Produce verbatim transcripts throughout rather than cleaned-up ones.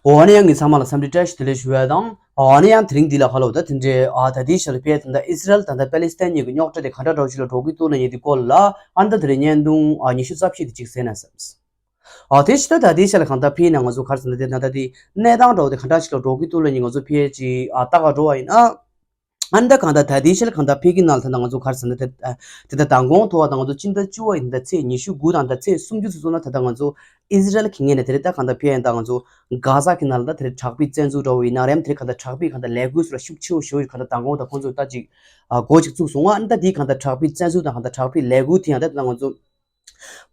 འོ་ཨ་ནི་ཡང་ངས་ཚང་མ་ལ་འཚམས་འདྲི་བཀྲ་ཤིས་བདེ་ལེགས་ཞུ་ཡ་དང་། ཨ་ནི་ཡང་དེ་རིང་འདི་ལ་ཧ་ལོ་ད་དེ་འདྲའི་ཨ་ད་ལྟའི་ཆར་ཕེ་ད་ལྟ་ཨི་སི་རལ་ད་ལྟ་པེ་ལི་སི་ཐན་གཉིས་ཀྱི་རྙོག་དྲ་དེ་ག་འདྲ་འདྲ་བོ་ཞིག་ལ་འགྲོ་གི་འདུག་ལབ་ཡ་དེ་སྐོར་ལ་ཨ་ནི་ད་དེ་རིང་བརྙན་ཐུང་ཨ་ཉི་ཤུ་རྩ་བཞི་དེ་གཅིག་གསན་ན་བསམས། ཨ་དེ་ཕྱི་ད་ད་ལྟའི་ཆར་ལ་གང་ལྟར་ཕེ་ན་ང་ཚོ་ག་རེ་ཟེར་ན་དེ་ད་ལྟ་དེ་གནས་སྟངས་འདྲ་བོ་དེ་ག་འདྲ་ཞིག་ལ་འགྲོ་གི་འདུག་ལབ་ཡ་ང་ཚོ་ཕེ་ཅིག་ཨ་ལྟ་ག་འགྲོ་བ་ཡིན་ན། ཨ་ནི་ད་གང་ལྟར་ད་ལྟའི་ཆར་གང་ལྟར་ཕེ་གི་ནང་ལ་ད་ལྟ་ང་ཚོ་ག་རེ་ཟེར་ན་དེ་ད་དེ་ད་མདང་དགོང་ཐོག་ད་ང་ཚོ་སྤྱི་ཟླ་བཅུ་བ་ཡི་ད་ལྟ་ཚེས་ཉི་ཤུ་དགུ་དང་ད་ཚེས་སུམ་ཅུ་ཚོ་ཚོ་ན་ད་ལྟ་ང་ཚོ་ཨི་སི་རལ་གྱི་ངོས་ནས་དེ་རེད་ད་གང་ལྟར་ཕེ་ཡིན་ད་ང་ཚོ་གྷ་ཟ་གི་ནང་ལ་ད་དེ་རེད་དྲག་པོའི་བཙན་འཛུལ་འདྲ་བོ་ཡིན་ན་རེམ་དེ་རེད་གང་ལྟར་དྲག་པོའི་གང་ལྟར་ལས་འགུལ་སོགས་ལ་ཤུགས་ཆེ་བོ་ཞེ་བོ་ཞིག་གང་ལྟར་མདང་དགོང་ད་ཁོང་ཚོས་ད་ཅིག་ཨ་འགོ་ཅིག་བཙུགས་སོང་ཨ་ནི་ད་དེའི་གང་ལྟར་དྲག་པོའི་བཙན་འཛུལ་དང་གང་ལྟར་དྲག་པོའི་ལས་འགུལ་དེ་ཡང་ད་ད་ང་ཚོ་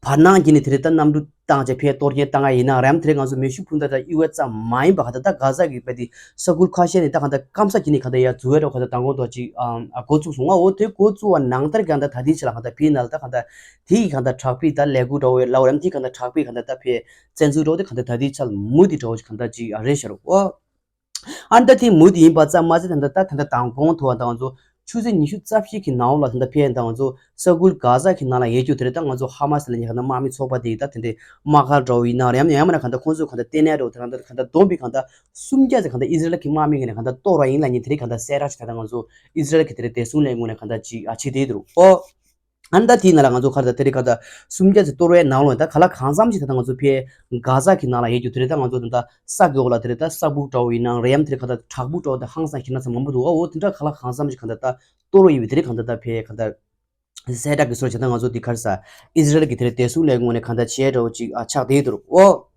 བར་སྣང་གི་ནི་དེ་རེད་ད་གནམ་གྲུ་བཏང་བྱས་ཕེ་གཏོར་སྐྱོན་བཏང་ཡ་ཡིན་ན་རེམ་དེ་རེད་ང་ཚོ་མེ་ཤུགས་འཕུར་མདའ་དང་གཡུལ་བ་ཙམ་མ་ཡིན་པ་གང་ལྟར་ད་གྷ་ཟ་གི་བས་དེ་ས་ཁུལ་ཁ་ཤས་ནས་ད་གང་ལྟར་སྐམ་ས་གི་ནི་གང་ལྟར་ཡར་འཛུལ་བའི་རོགས་གང་ལྟར་མདང་དགོང་ཐོག་ཅིག་ཨ་འགོ་བཙུགས་སོང་ང་འོ་དེ་འགོ་བཙུགས་པ་ནང་ལྟར་གང་ལྟར་ད་ལྟའི་ཆ་ལ་གང་ལྟར་ཕེ་ནང་ལ་ད་གང་ལྟར་དེ་ཡི་གང་ལྟར་དྲག་པོའི་ད་ལས་འགུལ་འདྲ་བོ་ལའོ་རེམ་དེ་གང་ལྟར་དྲག་པོའི་གང་ལྟར་ད་ཕེ་བཙན་འཛུལ་འདྲ་བོ་དེ་གང་ལྟར་ད་ལྟའི་ཆ་ལ་མུ་དེ་འདྲ་བོ་ཅིག་གང་ལྟར་ཅིག་ཨ་རེད་ཤག་རོ་འོ། ཨ་ནི་ད་དེ་མུ་དེ་ཡིན་པ་ཙམ་མ་ཟད་ད་ལྟ་ད་ལྟ་དང་གོང་དུ་བ་དང་ང་ཚོ་ཆུ་ཚོད་ཉི་ཤུ་རྩ་བཞི་གི་ནང་ལ་ད་ལྟ་ཕེབས་དང་ང་ཚོ་ས་ཁུལ་གྷ་ཟ་གི་ནང་ལ་ཡོད་རྒྱུ་དེ་རེད་ད་ང་ཚོ་ཧ་མ་སི་ལ་ཉེ་ག་ན་དམག་མི་ཚོགས་པ་དེ་ད་དེ་འདྲའི་དམག་སྒར་འདྲ་བོ་ཡིན་ན་རེད་ཡང་ཡང་མིན་ན་ག་ད་ཁོང་ཚོས་ག་ད་ལྟེ་གནས་འདྲ་བོ་དེ་ག་ད་ག་ད་བསྡོམས་པའི་ག་ད་སུམ་བརྒྱ་ཙམ་ག་ད་ཨི་ཟི་རལ་གྱི་དམག་མི་ངོས་ནས་ག་ད་གཏོར་བ་ཡིན་ལ་ཉེ་དེ་རིང་ག་ད་གསལ་བསྒྲགས་ཞིག་ད་ད་ང་ཚོ་ཨི་ཟི་རལ་གྱི་དེ་རེད་བདེ་སྲུང་ལས་ཁུངས་ནས་ག་ད་ཅིག་ཨ་བྱེད་དེ་འདུག་ཨོ། ཨ་ནི་ད་དེའི་ནང་ལ་ང་ཚོ་ག་རེ་ད་དེ་རིང་ག་ད་སུམ་བརྒྱ་ཙམ་གཏོར་བའི་ནང་ལོགས་ད་ག་ལ་གང་འཚམ་ཞིག་ད་ད་ང་ཚོ་ཕེ་གྷ་ཟ་གི་ནང་ལ་ཡོད་རྒྱུ་དེ་རེད་ད་ང་ཚོ་ད་ད་ས་གི་འོག་ལ་དེ་རེད་ད་ས་སྦུག་འདྲ་བོ་ཡིན་ནའང་རེམ་དེ་རེད་ག་ད་བྲག་ཕུག་འདྲ་བོ་ད་ཧང་སང་ཞིག་ན་ཚ་མང་པོ་འདུག་ཨ་འོ་དེ་འདྲ་ག་ལ་གང་འཚམ་ཞིག་ག་ད་ད་གཏོར་བ་ཡོད་པའི་དེ་རིང་ག་ད་ད་ཕེ་ག་ད་གསལ་བསྒྲགས་ཀྱི་སྲོལ་བྱས་ད་ང་ཚོ་འདི་ག་རེ་ཟ་ཨི་ཟི་རལ་གྱི་དེ་རེད་བདེ་སྲུང་ལས་ཁུངས་ནས་ག་ད་བྱས་འདྲ་བོ་ཅིག་ཨ་ཆགས་བསྡད་འདུག་ཨོ།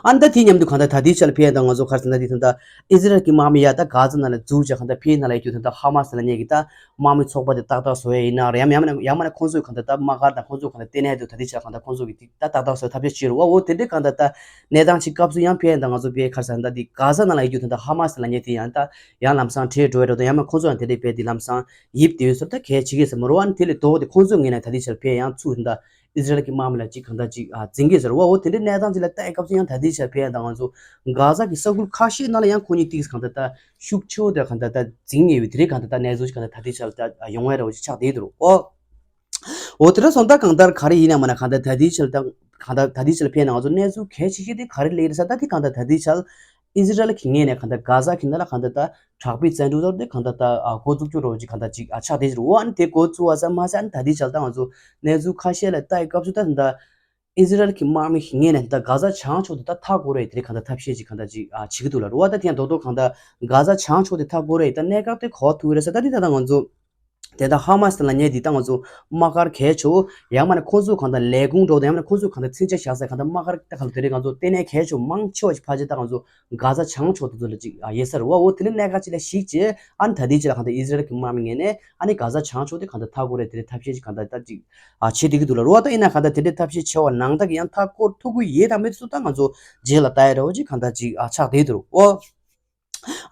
ཨ་ནི་ད་དེའི་མཉམ་དུ་གང་ལྟར་ད་ལྟའི་ཆར་ཕེ་ཡ་དང་ང་ཚོ་ག་རེ་ཟེར་ན་དེ་ད་ལྟ་ཨི་ཟི་རལ་གྱི་དམག་མི་ཡ་ད་གྷ་ཛ་ནང་ལ་འཛུལ་བྱས་གང་ལྟར་ཕེ་ཡ་ནང་ལ་ཡོད་རྒྱུ་ད་ལྟ་ཧ་མ་སི་ལ་ཉེ་གི་ད་དམག་མི་ཚོགས་པ་དེ་ཏག་ཏག་བཟོ་ཡ་ཡིན་ན་རེད་ཡང་ཡང་མིན་ན་ཡང་མིན་ན་ཁོང་ཚོས་གང་ལྟར་ད་དམག་སྒར་དང་ཁོང་ཚོས་གང་ལྟར་ལྟེ་གནས་དུ་ད་ལྟའི་ཆར་གང་ལྟར་ཁོང་ཚོ་གི་དེ་ད་ཏག་ཏག་བཟོ་ཐབས་ཤེས་བྱེད་རུ་བ་འོ་དེ་འདྲའི་གང་ལྟར་ད་གནས་སྟངས་ཅིག་སྐབས་སུ་ཡང་ཕེ་ཡ་དང་ང་ཚོ་ཕེ་ག་རེ་ཟེར་ན་ད་དེ་གྷ་ཛ་ནང་ལ་ཡོད་རྒྱུ་ད་ལྟ་ཧ་མ་སི་ལ་ཉེ་དེ་ཡང་ད་ཡང་ལམ་སང་བྲལ་འགྲོ་ཡ་རེད་དང་ཡང་མིན་ཁོང་ཚོ་ཡང་དེ་འདྲའི་ཕེ་དེ་ལམ་སང་ཡིབ་དེ་ཡོད་ཟེར་ད་གལ་ཆེ་གི་ཟེར་མ་རུ་བ་ནི་དེ་ལས་ལྡོག་དེ་ཁོང་ཚོའི་ངོས་ནས་ད་ལྟའི་ཆར་ཕེ་ཡ་ཡང་ཚུར་ད་ཨི་ཟི་རལ་གྱི་དམག་མི་ལ་ཅིག་གང་ལྟར་ཅིག་ཨ་འཛིང་གི་ཟེར་བ་འོ་དེ་འདྲའི་གནས་སྟངས་ཅིག་ལ་ལྟ་ཡི་སྐབས་སུ་ཡང་ད་ལྟའི་ཆར་ཕེ་ཡ་དང་ང་ཚོ་གྷ་ཟ་གི་ས་ཁུལ་ཁ་ཤས་ནང་ལ་ཡང་ཁོ་གཉིས་ཏིག་གང་ལྟར་ད་ཤུགས་ཆེ་བོ་དེ་གང་ལྟར་ད་འཛིང་ངེས་པའི་དེ་རིགས་གང་ལྟར་ད་གནས་ཚུལ་ཅིག་གང་ལྟར་ད་ལྟའི་ཆར་ད་ཡོང་བའི་རེ་བ་ཅིག་ཆགས་བསྡད་འདུག་ཨོ། འོ་དེ་འདྲ་སོང་ད་གང་ལྟར་ག་རེ་ཡིན་ན་མ་ན་གང་ལྟར་ད་ལྟའི་ཆར་ད་གང་ལྟར་ད་ལྟའི་ཆར་ཕེ་ན་ང་ཚོ་གནས་ཚུལ་གལ་ཆེ་ཤོས་དེ་ག་རེ་སླེབས་རེད་ས་ད་དེ་གང་ལྟར་ད་ལྟའི་ཆར་ཨི་ཟི་རལ་གྱི་ངོས་ནས་གང་ལྟར་གྷ་ཟ་གི་ནང་ལ་གང་ལྟར་ད་དྲག་པོའི་བཙན་འཕྲོག་ཚོར་དེ་གང་ལྟར་ད་ཨ་འགོ་བཙུགས་རྒྱུ་རོ་ཅིག་གང་ལྟར་ཅིག་ཨ་ཆགས་བསྡད་ཀྱི་རེད་འོ། ཨ་ནི་དེ་འགོ་བཙུགས་པ་ཙམ་མ་ཟད་ཨ་ནི་ད་ལྟའི་ཆར་ད་ང་ཚོ་གནས་ཚུལ་ཁ་ཤས་ལ་ལྟ་ཡི་སྐབས་སུ་ད་ད་ཨི་ཟི་རལ་གྱི་དམག་མི་ཞིག་ངོས་ནས་ད་གྷ་ཟ་བྱང་ཕྱོགས་དེ་ད་མཐའ་བསྐོར་རེད་དེ་གང་ལྟར་ཐབས་ཤེས་ཅིག་གང་ལྟར་ཅིག་ཨ་བྱེད་ཀྱི་འདུག་ལ་རེད་བ། ད་དེ་ཡང་རྡོག་རྡོག་གང་ལྟར་གྷ་ཟ་བྱང་ཕྱོགས་དེ་མཐའ་བསྐོར་རེད་ད་གནས་སྐབས་དེ་ག་བ་ཐུག་རེད་ས་ད་དེ་ད་ད་ང་ཚོ་དེ་ད་ཧ་མ་སི་ལ་ཉེ་དེ་ད་ང་ཚོ་དམག་སྒར་གལ་ཆེ་བོ་ཡང་མ་ནས་ཁོང་ཚོ་གང་ལྟར་ལས་ཁུངས་འགྲོ་དང་ཡང་མ་ནས་ཁོང་ཚོ་གང་ལྟར་མཚོན་ཆ་བཞག་ས་གང་ལྟར་དམག་སྒར་ད་གང་ལྟར་དེ་རིང་ང་ཚོ་ལྟེ་གནས་གལ་ཆེ་བོ་མང་ཆེ་བ་ཞིག་ཕལ་ཆེར་ད་ང་ཚོ་གྷ་ཟ་བྱང་ཕྱོགས་དེ་ཚོ་ལ་ཅིག་ཨ་ཡོད་ས་རེད་བ། འོ་དེ་ནི་གནད་འགག་ཅིག་ལ་གཞིགས་བྱས་ཨ་ནི་ད་ལྟའི་ཆ་ལ་གང་ལྟར་ཨི་ཟི་རལ་གྱི་དམག་མི་ངོས་ནས་ཨ་ནི་གྷ་ཟ་བྱང་ཕྱོགས་དེ་གང་ལྟར་མཐའ་བསྐོར་རེད་དེ་རིང་ཐབས་ཤེས་ཅིག་གང་ལྟར་ད་ཅིག་ཨ་བྱེད་བསྡད་ཀྱི་འདུག་ལ་རེད་བ། ད་ཡིན་ན་གང་ལྟར་དེ་འདྲའི་ཐབས་ཤེས་བྱས་པ་ནང་ལྟར་གྱི་ཡང་མཐའ་བསྐོར་ཐུབ་ཀྱི་ཡོད་དམ་མེད་སུ་ད་ང་ཚོ་རྗེས་ལ་ལྟ་ཡ་རེད་བ་ཅིག་གང་ལྟར་ཅིག་ཨ་ཆགས་བསྡད་འདུག་ཨོ།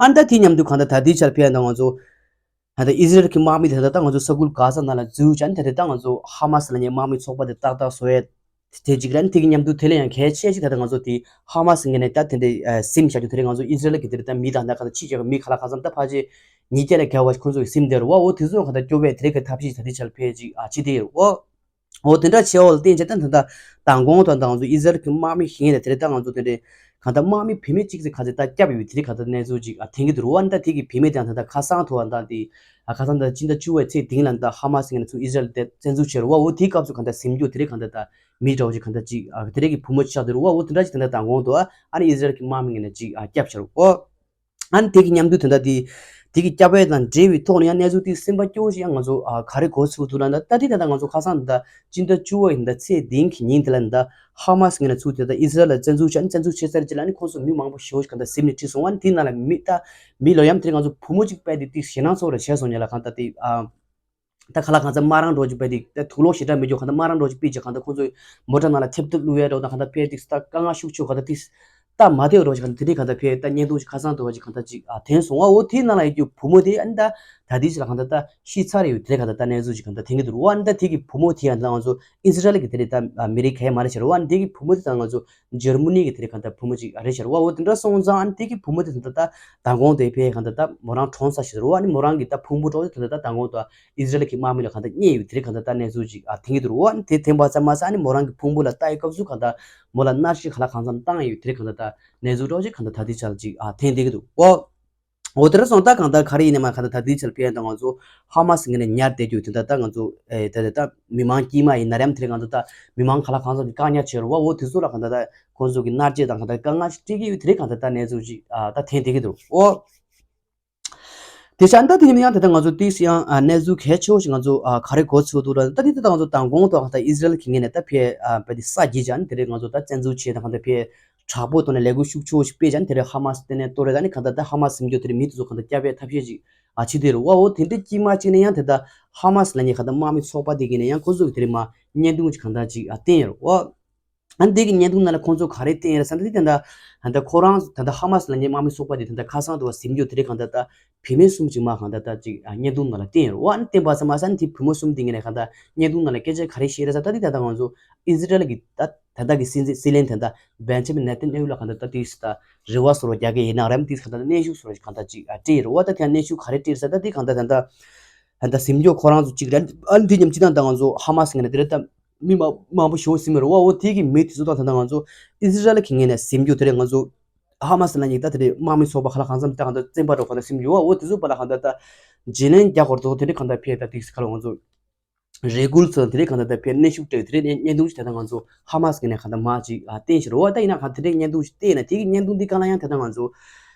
ཨ་ནི་ད་དེའི་མཉམ་དུ་གང་ལྟར་ད་ལྟའི་ཆར་ཕེ་ཡ་ད་ང་ཚོ་ད་ལྟ་ཨི་ཟི་རལ་གྱི་དམག་མི་དེ་ད་ལྟ་ང་ཚོ་ས་ཁུལ་གྷ་ཟ་ནང་ལ་འཛུལ་བྱས་ནས་ད་ལྟ་ད་ང་ཚོ་ཧ་མ་སི་ལ་ཉེ་དམག་མི་ཚོགས་པ་དེ་ཏག་ཏག་བཟོ་ཡས་དེ་གཅིག་རེད། དེ་གི་མཉམ་དུ་དེ་ལས་ཡང་གལ་ཆེ་ཤོས་ད་ལྟ་ང་ཚོ་དེ་ཧ་མ་སི་ངོས་ནས་ད་དེ་འདྲའི་ཟིན་བཞག་རྒྱུ་དེ་རེད། ང་ཚོ་ཨི་ཟི་རལ་གྱི་དེ་རེད་ད་མི་དང་ད་ག་ཚོད་ཕྱི་རྒྱལ་ཁབ་མི་ག་ལ་ག་ཚོད་ད་ཕལ་ཆེར་ཉིས་བརྒྱ་ལས་བརྒལ་བ་ཁོང་ཚོ་གི་ཟིན་བསྡད་རེད་བ། འོ་དེ་ཚོ་གང་ལྟར་སྐྱོབ་པའི་དེ་རེད་གི་ཐབས་ཤེས་ད་ལྟའི་ཆར་ཕེ་ཅིག་ཨ་བྱེད་དེ་ཡོད་རེད་བ། འོ་དེ་འདྲ་བྱས་འོག་ལ་བརྟེན་བྱས་ད་ད་ལྟ་མདང་དགོང་དང་ད་ང་ཚོ་ཨི་ཟི་རལ་གྱི་དམག་མི་ཞིག་ཡིན་ན་དེ་རེད་ད་ང་ཚོ་དེ་འདྲའི་གང་ལྟར་དམག་མི་བུད་མེད་གཅིག་ཙམ་ག་ཚོད་ད་བསྐྱབས་ཡོད་པའི་དེ་རིང་གང་ལྟར་གནས་ཚུལ་ཅིག་ཨ་ཐོན་གྱི་འདུག་རེད་བ། ཨ་ནི་ད་དེ་གི་བུད་མེད་དེ་ད་ལྟ་ཁ་སང་ཐོག་ཨ་ད་དེ་ཨ་ཁ་སང་ད་སྤྱི་ཟླ་བཅུ་བའི་ཚེས་བདུན་ལ་ད་ཧ་མ་སི་ངོས་ནས་ཚུར་ཨི་ཟི་རལ་དེ་བཙན་འཛུལ་བྱས་རེད་བ། འོ་དེའི་སྐབས་སུ་གང་ལྟར་ཟིན་རྒྱུ་དེ་རིང་གང་ལྟར་ད་མི་འདྲ་བོ་ཅིག་གང་ལྟར་ཅིག་ཨ་དེ་རིང་གི་བུ་མོ་ཅིག་ཆགས་འདུག་རེད་བ། འོ་དེ་འདྲ་ཅིག་ད་ལྟ་མདང་དགོང་དུ་ཨ་ཨ་ནི་ཨི་ཟི་རལ་གྱི་དམག་མི་ངོས་ནས་ཅིག་ཨ་བསྐྱབས་བྱས་རེད་བ། ཨ་ནི་དེ་གི་མཉམ་དུ་དོན་དག་དེ་དེ་གི་བསྐྱབ་པ་དང་འབྲེལ་བའི་ཐོག་ནས་ཡང་གནས་ཚུལ་དེ་སེམས་པ་སྐྱོ་བོ་ཞིག་ཡང་ང་ཚོ་ཨ་ག་རེ་གོ་ཚུགས་འདུག་ལབ་ན། ད་དེ་ད་ལྟ་ང་ཚོ་ཁ་སང་ད་ལྟ་སྤྱི་ཟླ་བཅུ་བ་ཡི་ད་ལྟ་ཚེས་བདུན་གི་ཉིན་དེ་ལ་ད་ཧ་མ་སི་ངོས་ནས་ཚུར་དེ་ད་ཨི་ཟི་རལ་ལ་བཙན་འཛུལ་བྱས་ནས་བཙན་འཛུལ་བྱས་ཚར་རྗེས་ལ་ནི་ཁོང་ཚོ་མི་མང་པོ་ཞེ་པོ་ཞིག་ག་ད་ཟིན་ནས་ཁྲིད་སོང་བ། ནི་དེ་ནང་ལ་མི་ད་མི་ལོ་ཡམ་དེ་རིང་ང་ཚོ་བུ་མོ་གཅིག་པས་དེ་ཏིག་ཞེད་སྣང་ཚ་བོ་རེ་བྱས་སོང་ཉེ་ལ་གང་ལྟར་དེ་ཨ། ད་ག་ལ་གང་ཚ་དམར་རང་འགྲོ་ཅིག་པས་དེ་ད་དུག་ལོག་ཞེ་དྲག་མི་འཇོག་གང་ལྟར་དམར་རང་འགྲོ་ཅིག་པིས་ཅིག་གང་ལྟར་ཁོང་ཚོས་མོ་ཊ་ནང་ལ་ཐེབས་ཐེབས་བླུགས་ཡས་འགྲོ་དང་གང་ལྟར་ཕེ་ཏིག་ད་དཀའ་ངལ་ཤུགས་ཆེ་གང་ལྟར་ཏིག་སྟབས་མ་བདེ་བ་འགྲོ་ཅིག་གང་ལྟར་དེ་འདྲའི་གང་ལྟར་ཕེ་ད་བརྙན་ཐུང་ཞིག་ཁ་སང་དུ་བ་ཅིག་གང་ལྟར་ཅིག་ཨ་ཐོན་སོང་བ། འོ་དེའི་ནང་ལ་ཡོད་རྒྱུ་བུ་མོ་དེ་ཨ་ནི་ད་ ད་དེ་ཅིག་ལ་གང་ལྟར་ད་ཤི་ཚར་ཡོད་དེ་རེད། གང་ལྟར་ད་གནས་ཚུལ་ཅིག་གང་ལྟར་ཐོན་གྱི་འདུག་རེད་བ། ཨ་ནི་ད་དེ་གི་བུ་མོ་དེ་ཡང་ད་ང་ཚོ་ཨི་ཟི་རལ་གྱི་དེ་རེད། ད་ཨ་མི་རི་ཁའི་མ་རེད་ཤག་རེད་བ། ཨ་ནི་དེ་གི་བུ་མོ་དེ་ད་ང་ཚོ་འཇར་མ་ནི་གི་དེ་རེད། གང་ལྟར་བུ་མོ་ཅིག་རེད་ཤག་རེད་བ། འོ་དེ་འདྲ་སོང་ཙང་ཨ་ནི་དེ་གི་བུ་མོ་དེ་ད་ད་མདང་དགོང་དེ་ཕེ་གང་ལྟར་ད་མོ་རང་གྲོངས་ཚར་ཤག་རེད་བ། ཨ་ནི་མོ་རང་གི་ད་ཕུང་པོ་འདྲ་བོ་དེ་ད་ད་མདང་དགོང་ད་ཨི་ཟི་རལ་གྱི་དམག་མི་ལ་གང་ལྟར་རྙེད་ཡོད་དེ་རེད། གང་ལྟར་ད་གནས་ཚུལ་ཅིག་ཨ་ཐོན་གྱི་འདུག་རེད་བ། ཨ་ནི་དེ་ཐོན་པ་ཙམ་མ་ཟད་ཨ་ནི་མོ་རང་གི་ཕུང་པོ་ལ་ལྟ་ཡི་སྐབས་སུ་གང་ལྟར་མོ་ལ་མནར་གཅོད་ག་ལ་གང་འཚམ་བཏང་ཡོད་དེ་རེད། གང་ལྟར་ད་གནས་ཚུལ་འདྲ་བོ་ཅིག་གང་ལྟར་ད་དེ་ཆར་ཅིག་ཨ་ཐོན་བསྡད་ཀྱི་འདུག་འོ། འོ་དེ་འདྲ་སོང་ད་གང་ལྟར་ག་རེ་ཡིན་ནའི་མ་གང་ལྟར་ད་དེ་ཆར་ཕེ་ད་ང་ཚོ་ཧ་མ་སི་ངོས་ནས་ཉར་བསྡད་རྒྱུ་དེ་འདྲ་ད་ང་ཚོ་ཨེ་ད་ད་ད་མི་མང་དཀྱུས་མ་ཡིན་ན་རེད་དེ་རེད། གང་ལྟར་ད་མི་མང་ག་ལ་གང་འཚམ་གྱི་བཀག་ཉར་བྱས་རེད་བ། འོ་དེ་ཚོ་ལ་གང་ལྟར་ད་ཁོང་ཚོ་གི་མནར་གཅོད་དང་གང་ལྟར་དཀའ་ངལ་ཞིག་སྤྲད་ཀྱི་ཡོད་དེ་རེད། གང་ལྟར་ད་གནས་ཚུལ་ཅིག་ཨ་ད་ཐོན་བསྡད་ཀྱི་འདུག་འོ། དེ་ཆ་ད་དེ་ཡིན་ན་ཡང་ད་ལྟ་ང་ཚོ་ཏིག་ཡང་ཨ་གནས་ཚུལ་གལ་ཆེ་བོ་ཞིག་ང་ཚོ་ཨ་ག་རེ་གོ་ཚོད་འདུག་ར། ད་དེ་ད་ལྟ་ང་ཚོ་མདང་དགོང་དུ་ད་ཨི་ཟི་རལ་གྱི་ངོས་ནས་ད་ཕེ་ཨ་ཕེ་དེ་ས་བརྒྱུད་ཅན་དེ་རེད། ང་ཚོ་ད་བཙན་འཛུལ་བྱས་དང་གང་ལྟར་ཕེ་དྲག་པོ་ཐོག་ནས་ལས་འགུལ་ཤུགས་ཆེ་བོ་ཞིག་སྤེལ་ཅན་དེ་རེད། ཧ་མ་སི་དེ་ནས་གཏོར་རེད། ད་ནི་གང་ལྟར་ད་ཧ་མ་སི་འཛིན་སྐྱོང་དེ་རེད། མི་དེ་ཚོ་གང་ལྟར་བསྐྱབ་པའི་ཐབས་ཤེས་ཅིག་ཨ་བྱེད་དེ་རེད་བ། འོ་དེ་འདྲ་དཀྱུས་མ་གཅིག་ནས་ཡང་དེ་ད་ཧ་མ་སི་ལབ་མཁན་གང་ལྟར་དམག་མི་ཚོགས་པ་དེ་གི་ནས་ཡང་ཁོ་ཚོ་གི་དེ་རེད་མ་བརྙན་ཐུང་ཅིག་གང་ལྟར་ཅིག་ཨ་བསྟན་ཡོད་རེད་བ། ཨ་ནི་དེ་གི་བརྙན་ཐུང་ནང་ལ་ཁོང་ཚོ་ག་རེ་བསྟན་ཡོད་རེད་ཟེར་ན། དེ་ད་ལྟ་ད་ལྟ་ཁོ་རང་ད་ལྟ་ཧ་མ་སི་ལབ་མཁན་དམག་མི་ཚོགས་པ་དེ་ད་ལྟ་ཁ་སང་དུ་བ་ཟིན་རྒྱུ་དེ་རེད། གང་ལྟར་ད་བུད་མེད་གསུམ་ཅིག་མ་གང་ལྟར་ད་ཅིག་ཨ་བརྙན་ཐུང་ནང་ལ་བསྟན་ཡོད་རེད་བ། ཨ་ནི་བསྟན་པ་ཙམ་མ་ཟད་ཨ་ནི་དེ་བུ་མོ་གསུམ་དེ་ངོས་ནས་གང་ལྟར་བརྙན་ཐུང་ནང་ལ་སྐད་ཆ་ག་རེ་བཤད་རེད་ཟེར་ན། ད་དེ་ད་ལྟ་ང་ཚོ་ཨི་ཟི་རལ་གྱི་ད་ད་ལྟ་གི་སྲིད་འཛིན་སྲིད་བློན་དེ་ད་བེན་ཇ་མིན་ནེ་ཐན་ཡ་ཧུ་ལ་གང་ལྟར་ད་དེ་ད་རེ་བ་སོར་བ་རྒྱག་གི་ཡིན་ན་རེད། དེ་གང་ལྟར་གནོན་ཤུགས་སོར་བ་གང་ལྟར་ཅིག་ཨ་སྤྲད་ཡོད་རེད་བ། ད་དེ་ཡང་གནོན་ཤུགས་ག་རེ་སྤྲད་རེད་ཟེར་ན། ད་དེ་གང་ལྟར་ད་ད་ད་ཟིན་རྒྱུ་ཁོ་རང་ཚོ་གཅིག་རེད། ཨ་ནི་དེ་མཉམ་གཅིག་དང་ད་ང་ཚོ་ཧ་མ་སི་ངོས་ནས་དེ་རེད་ད། མི་མང་མང་པོ་ཞེ་པོ་ཟིན་པ་རེད་བ། འོ་དེ་གི་མི་དེ་ཚོ་དང་ད་ལྟ་ང་ཚོ་ཨི་ཟི་རལ་གྱི་ངོས་ནས་ཟིན་རྒྱུ་དེ་རེད། ང་ཚོ་ཧ་མ་སི་ལབ་མཁན་ད་དེ་རེད། དམག་མི་ཚོགས་པ་ག་ལ་གང་འཚམ་ད་གང་ལྟར་བཙན་པ་འདྲ་གང་ལྟར་ཟིན་རྒྱུ་བ། འོ་དེ་ཚོ་བར་ལ་གང་ལྟར་ད་བརྗེ་ལེན་རྒྱག་དགོས་རེད་དོ། དེ་རེད། གང་ལྟར་ཕེ་ད་ཏིག་ཙམ་ག་ལ་ང་ཚོ་རེ་སྐུལ་ཚོ་དེ་རེད། གང་ལྟར་ད་ཕེ་གནོན་ཤུགས་སྤྲད་དེ་རེད། བརྙན་ཐུང་ཞིག་ད་ལྟ་ང་ཚོ་ཧ་མ་སི་ངོས་ནས་གང་ལྟར་མར་ཅིག་ཨ་བསྟན་ཞིག་རེད་བ། ད་ཡིན་ན་གང་དེ་རེད་བརྙན་ཐུང་ཞིག་བལྟས་ན་དེ་གི་བརྙན་ཐུང་འདི་གང་ལ་ཡང་ད་ལྟ་ང་ཚོ་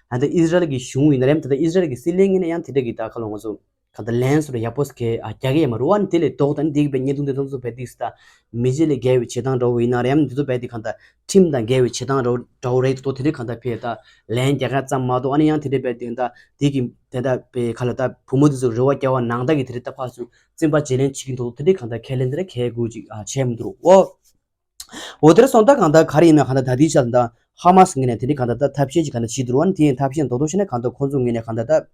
ད་ལྟ་ཨི་ཟི་རལ་གྱི་གཞུང་ཡིན་ན་རེད། ད་ལྟ་ཨི་ཟི་རལ་གྱི་སྲིད་བློན་ངོས་ནས་ཡང་དེ་འདྲ་གི་ད་ག་ལ་ང་ཚོ་གང་ལྟར་ལན་སོར་ཡག་པོ་ཞིག་ག་རྒྱག་གི་ཡོད་མ་རེད་བ། ཨ་ནི་དེ་ལས་ལྡོག་ད་ནི་འདི་གི་བའི་བརྙན་ཐུང་དེ་ཚོ་བས་ཏིག་ཙམ་མི་རྗེ་ལས་བརྒལ་བའི་བྱེད་སྟངས་འདྲ་བོ་ཡིན་ན་རེད། ཨ་ནི་འདི་ཚོ་བས་དེ་གང་ལྟར་ཁྲིམས་དང་འགལ་བའི་བྱེད་སྟངས་འདྲ་བོ་འདྲ་བོ་རེད་དོ། དེ་འདྲ་གང་ལྟར་བས་ད་ལན་རྒྱག་ཡ་ཙམ་མ་གཏོགས། ཨ་ནི་ཡང་དེ་འདྲ་བས་དེ་གང་ལྟར་དེ་གི་དེ་ལྟ་བས་ག་ལ་ད་བུ་མོ་དེ་ཚོ་རེ་བ་རྒྱག་པ་ནང་ལྟར་གི་དེ་རེད་ད་ཕར་ཚུར་བཙན་པ་བརྗེ་ལེན་བྱེད་ཀྱི་འདུག་དེ་འདྲ་གང་ལྟར་ཁས་ལེན་དེ་འདྲ་གལ་དགོས་ཅིག་ཨ་བྱས་མི་འདུག་རོ། འོ། འོ་དེར་སོང་ད་གང་ལྟར་ག་རེ་ཡིན་ན་གང་ལྟར་ད་ལྟའི་ཆར་ད་ཧ་མ་སི་ངོས་ནས་དེ་འདྲའི་གང་ལྟར་ད་ཐབས་ཤེས་ཅིག་གང་ལྟར་བྱེད་འདུག་རོ། ཨ་ནི་དེ་ཡིན་ཐབས་ཤེས་མདོག་མདོག་བྱས་ན་གང་ལྟར་ཁོང་ཚོ་ངོས་ནས་གང་ལྟར་ད་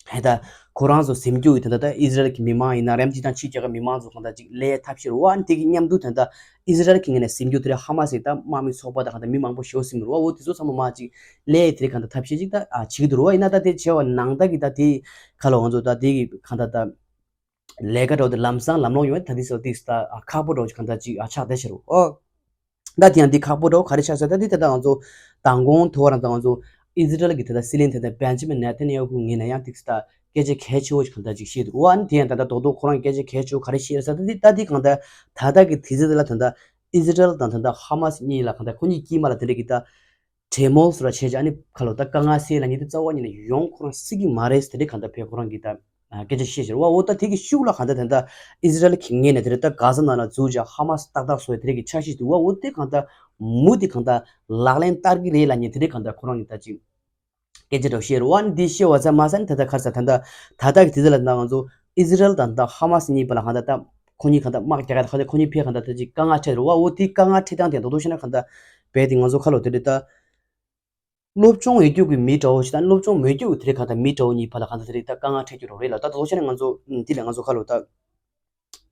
ཧེ་ད་ཁོ་རང་ཚོ་ཟིན་རྒྱུ་ཡི་ད་ལྟ་ད་ཨི་ཟི་རལ་གྱི་མི་མང་ཡིན་ན་རེམ་ཅིག་དང་ཕྱི་རྒྱལ་ཁབ་མི་མང་ཚོ་གང་ལྟར་ཅིག་ལས་ཐབས་ཤེས་རོ། ཨ་ནི་དེ་གི་མཉམ་དུ་ད་ལྟ་ཨི་ཟི་རལ་གྱི་ངོས་ནས་ཟིན་རྒྱུ་དེ་རེད། ཧ་མ་སི་ད་དམག་མི་ཚོགས་པ་དང་གང་ལྟར་མི་མང་པོ་ཞེ་པོ་ཟིན་རོ། འོ་དེ་ཚོ་ཚང་མ་མ་ཅིག་ལས་དེ་རེད་གང་ལྟར་ཐབས་ཤེས་ཅིག་ད་ཨ་བྱེད་ཀྱི་འདུག་རོ། ཡིན་ན་ད་དེ་བྱས་པ་ནང་ལྟར་གི་ད་དེ་ག་ལ་ང་ཚོ་ད་དེ་གི་གང་ལྟར་ད། ལས་ཀ་འདྲ་བོ་དེ་ལམ་སང་ལམ་ལྷོང་ཡོང་བའི་ད་དེ་ཚོ་ཏིག་ཙམ་ཁག་པོ་འདྲ་བོ་ཞིག་གང་ལྟར་ཅིག་ཨ་ཆགས་བསྡད་ཤག་རོ། ཨོ། ད་དེ་ཡང་འདི་ཁག་པོ་འདྲ་བོ་ག་རེ་ཆགས་ཟེར་ད་འདི་ད་ལྟ་ང་ཚོ་མདང་དགོང་ཐོ་བ་རང་ད་ང་ཚོ་ཨི་ཟི་རལ་གྱི་ད་ལྟ་སྲིད་བློན་ད་ལྟ་བེན་ཇ་མིན་ནེ་ཐན་ཡ་ཧུ་ངོས་ནས་ཡང་ཏིག་ཙམ་སྐད་ཆ་གལ་ཆེ་བོ་ཞིག་གང་ལྟར་ཅིག་བཤད་འདུག་རོ། ཨ་ནི་དེ་ཡང་ད་ལྟ་རྡོག་རྡོག་ཁོ་རང་སྐད་ཆ་གལ་ཆེ་བོ་ག་རེ་བཤད་ཟེར་ད་འདི་ད་འདི་གང་ལྟར་ད་ལྟ་གི་དུས་ཚོད་དེ་ལ་ད་ལྟ་ཨི་ཟི་རལ་དང་ད་ལྟ་ཧ་མ་སི་གཉིས་ལ་གང་ལྟར་ཁོ་གཉིས་དཀྱིལ་མ་ལ་དེ་འདྲ་གི་ད། གྲོས་མོལ་སོགས་ལ་བྱས་ཀྱང་ཨ་ནི་ཁ་ལོ་ད་དཀའ་ངལ་སེལ་ལ་ཉིན་དེ་རྩ་བ་ཉིད་ནས་ཡོང་ཁོ་རང་སྲིད་ཀྱི་མ་རེད་ཟེར་དེ་གང་ལྟར་བས་ཁོ་རང་གིས་ད་སྐད་ཆ་བཤད་ཤག་རོ། འོ་ད་དེ་གི་ཤུགས་ལ་གང་ལྟར་དེ་འདྲ་ཨི་ཟི་རལ་གྱི་ངོས་ནས་དེ་རེད་ད་གྷ་ཟ་ནང་ལ་འཛུལ་ཀྱང་ཧ་མ་སི་ཏག་ཏག་བཟོ་བའི་དེ་རེད་ཀྱི་འཆར་གཞི་འདུག་བ། འོ་དེ་གང་ལྟར་མུ་དེ་གང་ལྟར་ལག་ལེན་བསྟར་གི་རེད་ལ་ཉིན་དེ་རེད་གང་ལྟར་ཁོ་རང་གིས་ད་ཅིག་སྐད་ཆ་འདྲ་བཤད་རོ། ཨ་ནི་འདི་བཤད་པ་ཙམ་མ་ཟད་ནི་ད་ལྟ་ག་རེ་ཟེར་ད་ལྟ་ད་ལྟ་གི་དུས་ཚོད་ལ་ད་ང་ཚོ་ཨི་ཟི་རལ་དང་ད་ཧ་མ་སི་གཉིས་བར་ལ་གང་ལྟར་ད་ཁོ་གཉིས་གང་ལྟར་དམག་རྒྱག་ག་ད་གང་ལྟར་ཁོ་གཉིས་ཕན་གང་ལྟར་ད་ཅིག་དཀའ་ངལ་འཕྲད་རོ། བ་འོ་དེ་དཀའ་ངལ་འཕྲད་སྟངས་དེ་མདོག་མདོག་བཤད་ན་གང་ལྟར་བས་དེ་ང་ཚོ་ཁ་ལོ་དེ་རེད་ད། སློབ་སྦྱོང་ཡོད་རྒྱུ་གི་མི་འདྲ་བོ་ཞིག་དང་སློབ་སྦྱོང་མེད་རྒྱུ་གི་དེ་རིང་གང་ལྟར་མི་འདྲ་བོ་གཉིས་བར་ལ་གང་ལྟར་དེ་རིང་ད་དཀའ་ངལ་འཕྲད་རྒྱུ་རོ་རེད་ལ། ད་དོ་ཆ་ནས་ང་ཚོ་དེ་ལ་ང་ཚོ་ཁ་ལོ་ད་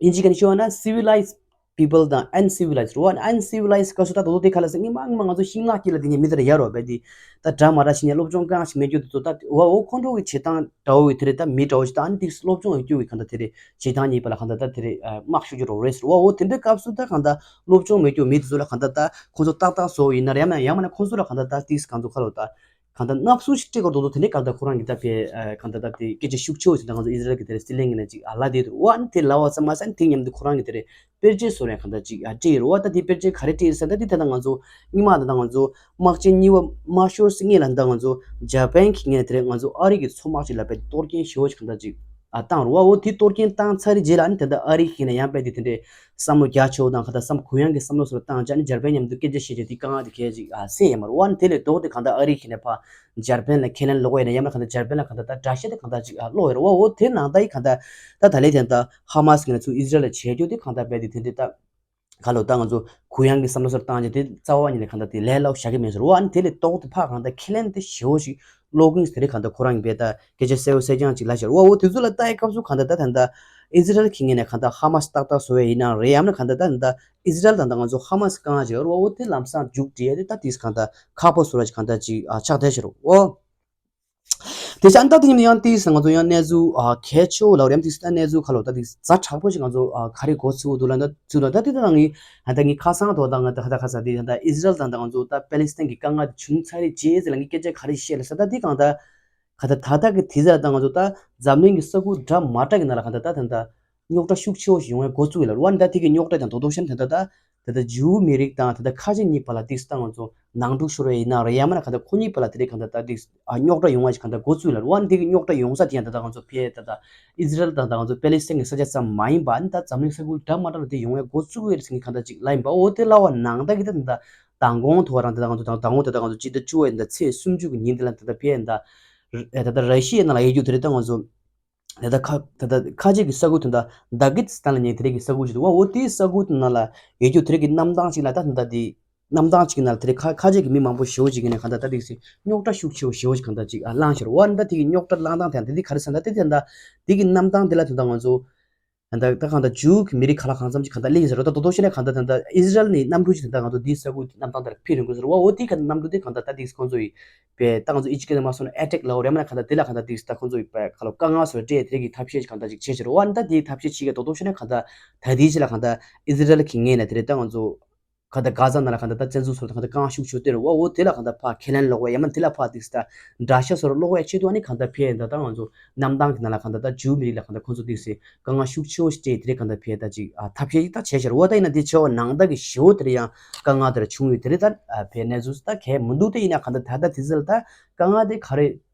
ཨིན་ཇི་ག་ནས་ཤོད་ན་civilized people དང་uncivilized རོ། uncivilized སྐབས་སུ་ད་དོ་དེ་ཁ་ལ་སེ་ངི་མ་ངི་མ་ང་ཚོ་ཤིང་ནགས་དཀྱིལ་ལ་དེ་ཉིད་མི་དེ་ལ་ཡ་རོ་བས་དེ་ད་འདྲ་མ་འདྲ་ཞིག་ནས་སློབ་སྦྱོང་གང་ཞིག་མེད་རྒྱུ་དེ་ཚོ་ད་བ་འོ་ཁོང་ཁྲོ་གི་བྱེད་སྟངས་འདྲ་བོ་གི་དེ་རིང་ད་མི་འདྲ་བོ་ཞིག་ད་ཨ་ནི་དེ་སློབ་སྦྱོང་ཡོད་རྒྱུ་གི་གང་ལྟར་དེ་རིང་བྱེད་སྟངས་གཉིས་བར་ལ་གང་ལྟར་ད་དེ་རིང་དམག་ཤུགས་ཀྱི་རོ་རེད་ཟེར་བ། འོ་དེ་འདྲའི་སྐབས་སུ་ད་གང་ལྟར། སློབ་སྦྱོང་མེད་རྒྱུ་མི་དེ་ཚོ་ལ་གང་ལྟར་ད་ཁོང་ཚོ་ཏག་ཏག་བཟོ་ཡིན་ན་རེད་ཡང་ན་ཡང་མིན་ན་ཁོང་ཚོ་ལ་གང་ལྟར་ད་ཏིག་གང་ཚོ་ཁ་ལོ་ད་གང་ལྟར་མནབ་སུ་ཞིག་སྤྲད་དགོས་འདུག་དེ་ནས་གང་ལྟར་ཁོ་རང་གི་ད་པའི་གང་ལྟར་ད་དེ་སྐད་ཆ་ཤུགས་ཆེ་བོ་ཞིག་ད་ང་ཚོ་ཨི་ཟི་རལ་གི་དེ་རེད་སྲིད་བློན་གི་ནས་ཅིག་ཨ་ལ་དེ་འདུག་བ། ཨ་ནི་དེ་ལ་བ་ཙམ་མ་ཟད་དེ་མཉམ་དུ་ཁོ་རང་གི་དེ་རེད་དཔེར་བརྗོད་བཟོ་རེད་གང་ལྟར་ཅིག་ཨ་སྤྲད་ཡོད་རེད་བ། ད་དེ་དཔེར་བརྗོད་ག་རེ་སྤྲད་ཡོད་ཟེར་ན་ད་དེ་ད་ལྟ་ང་ཚོ་སྔོན་མ་ད་ལྟ་ང་ཚོ་དམག་ཆེན་གཉིས་པ་དམག་ཤོར་སྲིད་ངེས་ལ་ད་ང་ཚོ་འཇར་པན་གི་ངས་དེ་རེད་ང་ཚོ་ཨ་རི་གི་མཚོ་དམག་ཅིག་ལ་པའི་གཏོར་སྐྱོན་ཞེ་བོ་ཞིག་གང་ལྟར་ཅིག་ཨ་བཏང་རུ་བ། འོ་དེ་གཏོར་སྐྱོན་བཏང་ཚར་རྗེས་ལ་ཨ་ནི་དེ་འདྲ་ཨ་རི་ཞིག་ནས་ཡང་དཔེ་དེ་དེ་འདྲའི་བསམ་བློ་རྒྱ་ཆེ་བོ་དང་ཁ་ད་བསམ་གུ་ཡངས་ཀྱི་བསམ་བློ་སོགས་བཏང་བྱས་ནས་འཇར་པན་མཉམ་དུ་སྐད་ཆ་བཤད་བྱས་དེ་དཀའ་ངལ་དེ་གས་ཅིག་ཨ་སེལ་ཡས་མ་རུ་བ། ཨ་ནི་དེ་ལས་ལྡོག་སྟེ་གང་ལྟར་ཨ་རི་ཞིག་ནས་ཕ་འཇར་པན་ལ་ཁས་ལེན་ལོག་ཡས་ནས་ཡང་ན་གང་ལྟར་འཇར་པན་ལ་གང་ལྟར་ད་དགྲ་ཤ་དེ་གང་ལྟར་ཅིག་ཨ་ལོག་ཡས་རུ་བ། འོ་དེ་ནང་ལྟ་ཡི་གང་ལྟར་ད་ད་ལས་དེ་ད་ཧ་མ་སི་ངས་ཚུར་ཨི་ཟི་རལ་ལ་བྱས་རྒྱུ་དེ་གང་ལྟར་དཔེ་དེ་དེ་འདྲའི་ད། ག་ལོ་ད་ང་ཚོ་གུ་ཡངས་ཀྱི་བསམ་བློ་སོར་བཏང་རྗེས་དེ་རྩ་བ་ཉིད་ནས་གང་ལྟར་དེ་ལས་སླ་བོ་བཞག་གི་མེད་ཟེར་བ། ཨ་ནི་དེ་ལས་ལྡོག་སྟེ་ཕ་གང་ལྟར་ཁས་ལེན་དེ་ཞེ་བོ་ཞིག་ ཀློག་མཁན་དེ་རིགས་གང་ལྟར་ཁོ་རང་གིས་ད་སྐད་ཆ་གསལ་པོ་གསལ་རྐྱང་ཅིག་ལབ་ཤག་རེད་བ། འོ་དེ་ཚོ་ལ་ལྟ་ཡི་སྐབས་སུ་གང་ལྟར་ད་ད་ལྟ་ཨི་ཟི་རལ་གྱི་ངོས་ནས་གང་ལྟར་ཧ་མ་སི་ཏག་ཏག་བཟོ་བ་ཡིན་ན་རེད། ཡང་ན་གང་ལྟར་ད་ད་ལྟ་ཨི་ཟི་རལ་དང་ད་ང་ཚོ་ཧ་མ་སི་དཀའ་ངལ་ཅིག་ཡོད་རེད་བ། འོ་དེ་ལམ་སང་མཇུག་སྒྲིལ་ཡ་དེ་ད་དེས་གང་ལྟར་ཁག་པོ་བཟོ་འདྲ་ཅིག་གང་ལྟར་ཅིག་ཆགས་བསྡད་ཤག་རེད་བ། དེ་ཆ་ད་དེ་ཡིན་ན་ཡང་ཏིས་ང་ཚོ་ཡང་གནས་ཚུལ་ཨ་གལ་ཆེ་བོ་ལབ་རེད། ཏིས་ད་གནས་ཚུལ་ཁ་ལོ་ད་ཏིས་ཛ་དྲག་པོ་ཞིག་ང་ཚོ་ཨ་ག་རེ་གོ་ཚུལ་འདུག་ལབ་ན་ཚུལ་ལ་ད་ཏིས་ད་ང་ངི་ད་ངི་ཁ་སང་ཐོག་ད་ང་ད་ཁ་ད་ཁ་ས་ཏིས་ད་ཨི་ཟི་རལ་དང་ད་ང་ཚོ་ད་པེ་ལི་སི་ཐན་གྱི་དཀའ་ངལ་དེ་བྱུང་ཚར་རེད་ཅེས་ཟེར་ལ་ངི་སྐད་ཆ་ག་རེ་བཤད་ལ་ས་ད་ཏིས་གང་ད་ག་ད་ད་ད་གི་དེ་ཟེར་ད་ང་ཚོ་ད་འཛམ་གླིང་གི་ས་ཁུལ་འདྲ་མ་འདྲ་གི་ནང་ལ་གང་ད་ད་ད་ད་རྙོག་དྲ་ཤུགས་ཆེ་བོ་ཞིག་ཡོང་བའི་འགོ་བཙུགས་ཡོད་ལ་རུ་བ་ནི་ད་དེ་གི་རྙོག་དྲ་དང་དོ་དོ་ཤན་ད་ད་ད། ད་ལྟ་ཇུའུ་མི་རིགས་དང་ད་ལྟ་ཁ་ཆེ་གཉིས་བར་ལ་ཏིག་ཙམ་ང་ཚོ་ནང་འཁྲུག་ཤོར་བ་ཡིན་ན་རེད། ཡང་མིན་ན་གང་ལྟར་ཁོ་གཉིས་བར་ལ་དེ་རིགས་གང་ལྟར་ད་ཏིག་ཨ་རྙོག་དྲ་ཡོང་བ་ཞིག་གང་ལྟར་འགོ་བཙུགས་ཡོད་ལ་རུ་བ་འདི་གི་རྙོག་དྲ་ཡོང་ས་དེ་ཡང་ད་ལྟ་ང་ཚོ་ཕེ་ད་ལྟ་ཨི་ཟི་རལ་དང་ད་ང་ཚོ་པེ་ལི་སི་ཐན་གྱི་ས་ཆ་ཙམ་མ་ཡིན་པ་ནི་ད་འཛམ་གླིང་ས་ཁུལ་འདྲ་མ་འདྲ་ལ་དེ་ཡོང་བའི་འགོ་བཙུགས་ཡོད་ཟེར་མཁན་གང་ལྟར་ཅིག་ལ་ཡིན་པ། འོ་དེ་ལ་བ་ནང་ད་གི་ད་ད་ལྟ་མདང་དགོང་ཐོག་རང་ད་ལྟ་ང་ཚོ་ད་མདང་དགོང་ད་ལྟ་ང་ཚོ་སྤྱི་ཟླ་བཅུ་པའི་ད་ཚེས་སུམ་ཅུ་གི་ཉིན་དེ་ལ་ད་ལྟ་ཕེ་ད་ད་ད་ད་ར་ཤི་ཡའི་ནང་ལ་ཡོད་རྒྱུ་དེ་རེད། ད་ང་ཚོ་ད་ལྟ་ཁ་ད་ལྟ་ཁ་ཆེ་གི་ས་ཁུལ་དེ་འདྲ་དག་གི་སི་ཐན་ལ་ཉེ་དེ་རིགས་ཀྱི་ས་ཁུལ་ཞིག་འདུག་བ། འོ་དེའི་ས་ཁུལ་དེ་ནང་ལ་ཡོད་རྒྱུ་དེ་རིགས་ཀྱི་གནམ་ཐང་ཞིག་ལ་ད་ད་ལྟ་དེ་གནམ་ཐང་ཅིག་ནང་ལ་དེ་རིགས་ཁ་ཁ་ཆེ་གི་མི་མང་པོ་ཞེ་པོ་ཅིག་གི་ནས་གང་ལྟར་ད་དེ་སི་རྙོག་དྲ་ཤུགས་ཆེ་བོ་ཞེ་པོ་ཅིག་གང་ལྟར་ཅིག་ཨ་བསླངས་ཤར་བ། ད་དེ་གི་རྙོག་དྲ་བསླངས་སྟངས་དེ་ད་དེ་ག་རེ་ཟེར་ན་ད་དེ་ད་ད་དེ་གི་གནམ་ཐང་དེ་ལ་ད་ད་ང་ཚོ་ད་ད་ད་གང་ལྟར་ཇུའུ་གི་མི་རིགས་ག་ལ་གང་འཚམ་ཅིག་གང་ལྟར་སླེབས་ཡིན་ཟེར་རོ། ད་དོ་དོ་ཤེས་ན་གང་ལྟར་ད་ད་ཨི་ཟི་རལ་ནི་གནམ་གྲུ་ཅིག་ད་ད་ང་ཚོ་དེའི་ས་ཁུལ་གནམ་ཐང་དེ་ལ་ཕེབས་ཡོང་གི་ཟེར་བ། འོ་དེ་ག་གནམ་གྲུ་དེ་གང་ལྟར་ད་དེ་ཁོང་ཚོ་ཡི་པས་ད་ང་ཚོ་ཨི་ཇི་ཀེ་ན་མ་སོང་ན་ཨེ་ཊེག་ལའོ་རེད་མ་ན་གང་ལྟར་དེ་ལ་གང་ལྟར་དེ་ད་ཁོང་ཚོ་ཡི་པས་ཁ་ལོ་དཀའ་ངལ་སོ་སྤྲད་དེ་གི་ཐབས་ཤེས་ཅིག་གང་ལྟར་ཅིག་བྱས་ཕྱིར་བ་ནི་ད་དེའི་ཐབས་ཤེས་ཅིག་གི་དོ་དོ་ཤེས་ན་གང་ལྟར་ད་དེའི་ཕྱི་ལ་གང་ལྟར་ཨི་ཟི་རལ་གི་ངོས་ནས་དེ་རེད་ད་ང་ཚོ་གང་ལྟར་གྷ་ཟ་ནང་ལ་གང་ལྟར་ད་བཙན་འཛུལ་སོ་གང་ལྟར་དཀའ་ངལ་ཤུགས་ཆེ་སྟེར་བ། འོ་དེ་ལ་གང་ལྟར་ཕར་ཁས་ལེན་ལོག་བས་ཡང་མིན་དེ་ལ་ཕར་ཏིག་ས་འདྲ་ཤ་སོར་ལོག་བས་ཆེད་དུ་ཨ་ནི་གང་ལྟར་ཕེ་ཡིན་ད་ད་ང་ཚོ་གནམ་ཐང་གི་ནང་ལ་གང་ལྟར་ད་ཇུའུ་མི་རིགས་ལ་གང་ལྟར་ཁོང་ཚོ་ཏིག་སེ་དཀའ་ངལ་ཤུགས་ཆེ་བོ་ཞིག་སྤྲད་དེ་རེད་གང་ལྟར་ཕེ་ད་ཅིག་ཨ་ཐབས་ཤེས་ཅིག་ད་བྱས་ཤར་བ། ད་ཡིན་ན་དེ་ཆེ་བ་ནང་ད་གི་ཞེ་བོ་དེ་རེད་ཡང་དཀའ་ངལ་དེ་ར་བྱུང་ཡོད་དེ་རེད། ད་ཕེ་གནས་ཚུལ་ད་གས་མི་འདུག་དེ་ཡིན་ན་གང་ལྟར་ད་ད་དེ་ཚོ་ལ་ད་དཀའ་ངལ་དེ་ག་རེ་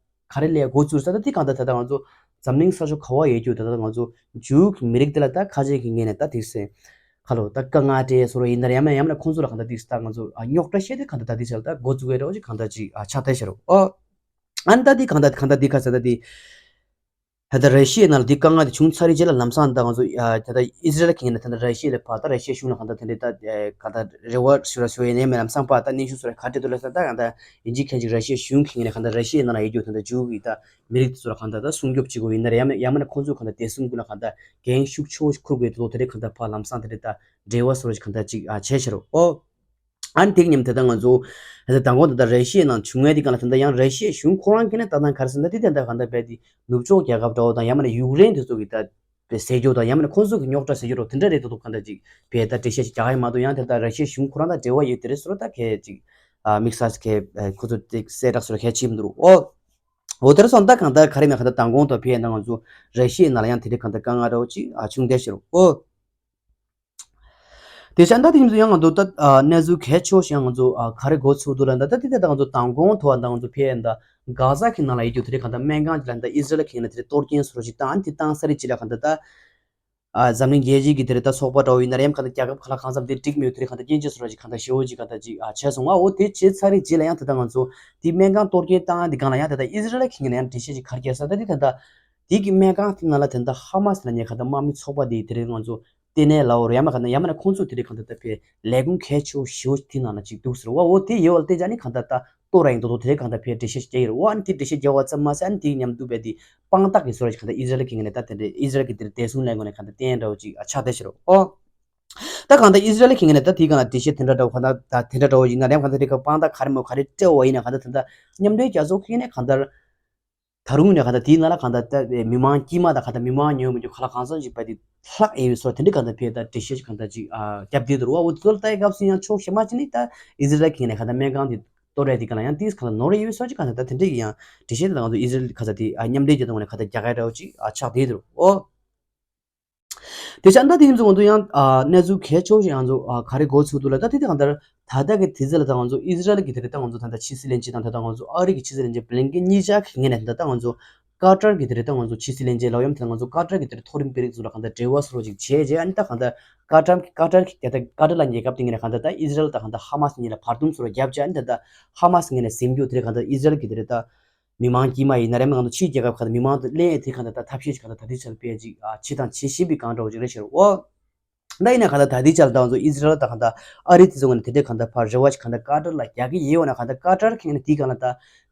ག་རེ་ལས་འགོ་བཙུགས་ས་ད་དེ་གང་ལྟར་ད་ད་ང་ཚོ་འཛམ་གླིང་ས་ཕྱོགས་ག་བ་ཡོད་རྒྱུ་ད་ད་ང་ཚོ་ཇུའུ་གི་མི་རིགས་དེ་ལ་ད་ཁ་ཆེ་གི་ངོས་ནས་ད་ཏིག་སེ་ཁ་ལོ་ད་དཀའ་ངལ་སྤྲད་སོ་ར་ཡིན་ན་ཡང་ཡང་ན་ཁོང་ཚོ་ལ་གང་ལྟར་ཏིག་ས་ད་ང་ཚོ་ཨ་རྙོག་དྲ་བཤད་དེ་གང་ལྟར་ད་ཏིག་ས་ལ་ད་འགོ་བཙུགས་ཡོད་ར་བ་ཅིག་གང་ལྟར་ཅིག་ཨ་ཆགས་ཐལ་ཤར་བ། ཨོ། ཨ་ནི་ད་འདི་གང་ལྟར་གང་ལྟར་འདི་ག་ས་ད་འདི། ད་ལྟ་ར་ཤི་ཡའི་ནང་ལ་འདི་དཀའ་ངལ་དེ་བྱུང་ཚར་རེད་རྗེས་ལ་ལམ་སང་ད་ང་ཚོ་ད་ལྟ་ཨི་ཟི་རལ་གྱི་ངོས་ནས་ད་ལྟ་ར་ཤི་ཡ་ལ་ཕར་ད་ར་ཤི་ཡའི་གཞུང་ལ་གང་ལྟར་དེ་འདྲའི་ད་གང་ལྟར་རེ་བ་ཞུ་ར་ཞུ་ཡ་ནས་མེད་ལམ་སང་ཕར་ད་གནོན་ཤུགས་སུ་ར་ག་འདྲ་འདུག་ལ་ས་ད་གང་ལྟར་ཡིན་གཅིག་མཁན་གཅིག་ར་ཤི་ཡའི་གཞུང་གི་ངོས་ནས་གང་ལྟར་ར་ཤི་ཡའི་ནང་ལ་ཡོད་རྒྱུ་ད་ལྟ་ཇུའུ་གི་ད་མི་རིགས་དེ་ཚོ་ལ་གང་ལྟར་ད་སྲུང་སྐྱོབ་བྱེད་དགོས་ཡིན་ན་ར་ཡང་མིན་ཡང་མིན་ན་ཁོང་ཚོས་གང་ལྟར་བདེ་སྲུང་ཀུན་ལ་གང་ལྟར་འགན་ཤུགས་ཆེ་བོ་ཞིག་འཁུར་དགོས་འདུག་དེ་འདྲའི་གང་ལྟར་ཕར་ལམ་སང་དེ་འདྲའི་ད་འབྲེལ་བ་ཞུ་ར་ཞིག་གང་ལྟར་གཅིག་བྱས་ཤར་བ། ཨོ། ཨ་ནི་དེ་གི་མཉམ་དེ་ལྟར་ང་ཚོ་ད་ལྟ་མདང་དགོང་ད་ལྟ་ར་ཤི་ཡའི་ནང་བྱུང་བའི་དེ་ག་ལ་ད་ལྟ་ཡང་ར་ཤི་ཡའི་གཞུང་ཁོ་རང་གིས་ནི་ད་ལྟ་ག་རེ་ཟེར་ན་དེ་དེ་འདྲ་ག་འདྲ་བས་དེ་ནུབ་ཕྱོགས་རྒྱལ་ཁབ་འདྲ་བོ་དང་ཡང་མིན་ན་ཡུཀ་རེན་དེ་ཚོ་གི་ད་བའི་ཟས་སྐྱོ་དང་ཡང་མིན་ན་ཁོང་ཚོ་གི་རྙོག་དྲ་ཟ་རྒྱུ་རོ་དེ་འདྲ་རེད་འདུག་ག་འདྲ་ཅིག་བས་ད་འགྲེལ་བཤད་ཅིག་རྒྱག་གི་མ་འདུག་ཡང་དེ་ལྟར་ར་ཤི་ཡའི་གཞུང་ཁོ་རང་དང་འབྲེལ་བ་ཡོད་དེ་རེད་ཟེར་ད་གས་ཅིག་དམིགས་བསལ་གས་ཁོ་ཚོ་དེ་གསལ་བསྒྲགས་སོར་གས་བྱེད་མི་འདུག་ཨོ། འོ་དེར་སོང་ད་གང་ལྟར་ག་རེ་མེད་ག་ད་མདང་དགོང་དུ་ཕེ་ཡ་ན་ང་ཚོ་ར་ཤི་ཡའི་ནང་ལ་ཡང་དེ་འདྲའི་གང་ལྟར་དཀའ་ངལ་འདྲ་བོ་ཅིག་བྱུང་བསྡད་ཤར་བ། ཨོ། དེ་ཆ་ད་དེ་ཡིན་ཚུལ་ཡང་ང་ཚོ་ད་གནས་ཚུལ་གལ་ཆེ་བོ་ཞིག་ང་ཚོ་ག་རེ་གོ་ཚུལ་འདུག་ལ་ད་ད་དེ་ད་ང་ཚོ་མདང་དགོང་དུ་ད་ང་ཚོ་ཕེ་ཡ་ད་གྷ་ཟ་གི་ནང་ལ་ཡོད་རྒྱུ་དེ་འདྲའི་གང་ལྟར་སྨན་ཁང་ཅིག་ལ་ད་ཨི་ཟི་རལ་གི་ནང་དེ་འདྲའི་གཏོར་སྐྱོན་སོར་ཞིག་བཏང་ཨ་ནི་དེ་བཏང་ས་རེད་ཅི་ལ་གང་ལྟར་ད། ཨ་འཛམ་གླིང་རྒྱལ་སྤྱིའི་གི་དེ་རེད་ད་ཚོགས་པ་འདྲ་བོ་ཡིན་ན་རེམ་གང་ལྟར་རྒྱལ་ཁབ་ག་ལ་གང་འཚམ་དེ་འགྲིག་མེད་དེ་རེད་གང་ལྟར་སྐྱོན་བརྗོད་སོ་ར་ཅིག་གང་ལྟར་ཞེ་བོ་ཅིག་གང་ལྟར་ཅིག་ཨ་བྱས་སོང་ང་། འོ་དེ་བྱས་ཚར་རེད་རྗེས་ལ་ཡང་དེ་ལྟ་ང་ཚོ་དེ་སྨན་ཁང་གཏོར་སྐྱོན་བཏང་དེ་སྒང་ལ་ཡང་དེ་ལྟ་ཨི་ཟི་རལ་གྱི་ངོས་ནས་ཡང་འགྲེལ་བཤད་ཅིག་ག་རེ་བརྒྱབ་ས་ད་དེ་ད་ལྟ་དེ་གི་སྨན་ཁང་དེ་ནང་ལ་དེ་ལྟ་ཧ་མ་སི་ལ་ཉེ་གང་ལྟར་དམག་མི་ཚོགས་པ་དེ་དེ་རེད་ང་ཚོ་ལྟེ་གནས་ལའོ་རེད་ཡང་མ་གང་ལྟར་ཡང་མ་ན་ཁོང་ཚོ་དེ་རེད་གང་ལྟར་ད་ཕེ་ལས་ཁུངས་གལ་ཆེ་བོ་ཞེ་བོ་དེ་ནང་ལ་ཅིག་འདུག་ཟེར་བ། འོ་དེ་ཡོད་བ་ལ་བལྟས་ཙང་ནི་གང་ལྟར་ད། ལྟོ་ར་ཡིན་མདོག་མདོག་དེ་རིང་གང་ལྟར་ཕེ་འགྲེལ་བཤད་ཅིག་རྒྱག་ཡོད་རེད། འོ་ཨ་ནི་དེ་འགྲེལ་བཤད་རྒྱག་པ་ཙམ་མ་ཟད་ཨ་ནི་དེའི་མཉམ་དུ་བས་དེ་དཔང་རྟགས་ཀྱི་བཟོ་འདྲ་ཞིག་གང་ལྟར་ཨི་ཟི་རལ་གྱི་དེར་བདེ་སྲུང་ལས་ཁུངས་ནས་གང་ལྟར་བསྟན་འདྲ་བོ་ཅིག་ཨ་ཆགས་བསྡད་ཤག་རོ། ཨོ། ད་གང་ལྟར་ཨི་ཟི་རལ་གྱི་ངོས་ནས་ད་དེའི་སྒང་ལ་འགྲེལ་བཤད་དེ་འདྲ་འདྲ་བོ་གང་ལྟར་ད་དེ་འདྲ་འདྲ་བོ་ཡིན་ན་རེམ་གང་ལྟར་དེ་ག་དཔང་རྟགས་ག་རེ་མོ་ག་རེ་སྤྲད་པ་ཡིན་ན་གང་ལྟར་ད་ལྟ་མཉམ་འབྲེལ་རྒྱལ་ཚོགས་ཀྱི་ནས་གང་ལྟར། ད་རུང་ནས་གང་ལྟར་དེའི་ནང་ལ་གང་ལྟར་ད་མི་མང་དཀྱུས་མ་དང་གང་ལྟར་མི་མང་ཉོ་མི་ཉོ་ག་ལ་གང་འཚམ་ཞིག་བས་དེ་ལྷག་ཨེ་ཡོད་སོགས་དེ་འདྲ་གང་ལྟར་ཕེ་ད་འགྲེལ་བཤད་ཅིག་གང་ལྟར་ཅིག་ཨ་རྒྱབ་བསྡད་འདུག་རོ། འོ་དེ་ཚོ་ལ་ལྟ་ཡི་སྐབས་སུ་ཡང་ཕྱོགས་གཞན་པ་ཅིག་ནས་ད་ཨི་ཟི་རལ་གྱི་ནས་གང་ལྟར་སྨན་ཁང་དེ་གཏོར་ཡ་དེ་ག་ལ་ཡང་ཏིས་གང་ལྟར་ནོར་ཡོད་སོགས་ཅིག་གང་ལྟར་ད་དེ་འདྲ་ཡི་ཡང་འགྲེལ་བཤད་དེ་ང་ཚོ་ཨི་ཟི་རལ་ག་ས་དེ་ཨ་མཉམ་འབྲེལ་རྒྱལ་ཚོགས་ནས་གང་ལྟར་རྒྱག་གི་འདྲ་བོ་ཅིག་ཨ་ཆགས་བསྡད་འདུག་རོ། དེ་ཆ་ད་དེ་ཡིན་ཚོ་ང་ཚོ་ཡང་ཨ་གནས་ཚུལ་གལ་ཆེ་བོ་ཞིག་ང་ཚོ་ཨ་ག་རེ་གོ་ཚུལ་འདུག་ལ་ད་དེ་དེ་གང་ལྟར་ད་ལྟ་གི་དུས་ཚོད་ལ་ད་ང་ཚོ་ཨི་ཟི་རལ་གྱི་དེ་རེད་ད་ང་ཚོ་ད་ལྟ་ཕྱི་སྲིད་བློན་ཆེན་དང་ད་ལྟ་ང་ཚོ་ཨ་རི་གི་ཕྱི་སྲིད་བློན་ཆེན་བྷི་ལིན་ཀེན་གཉིས་ཆ་གི་ངོས་ནས་ད་ལྟ་ང་ཚོ་ཀ་ཏར་གྱི་དེ་རེད་ད་ང་ཚོ་ཕྱི་སྲིད་བློན་ཆེན་ལའོ་ཡམ་དེ་ང་ཚོ་ཀ་ཏར་གྱི་དེ་རེད་མཐོ་རིམ་དཔོན་རིགས་ཚོ་ལ་གང་ལྟར་འབྲེལ་བ་སོར་ཅིག་བྱས་རྗེས་ཨ་ནི་ད་གང་ལྟར་ཀ་ཏར་གྱི་ཀ་ཏར་གྱི་ཀ་ཏར་ལ་ཉེ་སྐབས་དེ་ངོས་ནས་གང་ལྟར་ད་ཨི་ཟི་རལ་ད་གང་ལྟར་ཧ་མ་སི་གཉིས་ལ་བར་འདུམ་སོར་རྒྱབ་བྱས་ཨ་ནི་ད་ལྟ་ཧ་མ་སི་ངོས་ནས་ཟིན་རྒྱུ་དེ་རེད་གང་ལྟར་ཨི་ཟི་རལ་གྱི་དེ་རེད་ད། མི་མང་དཀྱུས་མ་ཡིན་ན་རེ་མ་གང་དུ་ཕྱིའི་རྒྱལ་ཁབ་ཁག་ཏུ་མི་མང་དུ་གླེང་ཡས་དེ་གང་ལྟར་ད་ཐབས་ཤེས་ཤིག་གང་ལྟར་ད་དུས་ཚོད་སྤེལ་ཅིག་ཨ་བྱེད་དང་བྱེད་བཞིན་པའི་སྒང་འདྲ་བོ་ཅིག་རེད་ཤག་རོ། ད་ཡིན་ན་གང་ལྟར་ད་ལྟའི་ཆར་ད་ང་ཚོ་ཨི་ཟི་རལ་དང་གང་ལྟར་ཨ་རི་དེ་ཚོ་ངོས་ནས་དེ་འདྲའི་གང་ལྟར་ཕར་རེ་བ་ཞིག་གང་ལྟར་ཀ་ཏར་ལ་རྒྱག་གི་ཡོད་ན། གང་ལྟར་ཀ་ཏར་གི་ངོས་ནས་དེའི་སྒང་ལ་ད་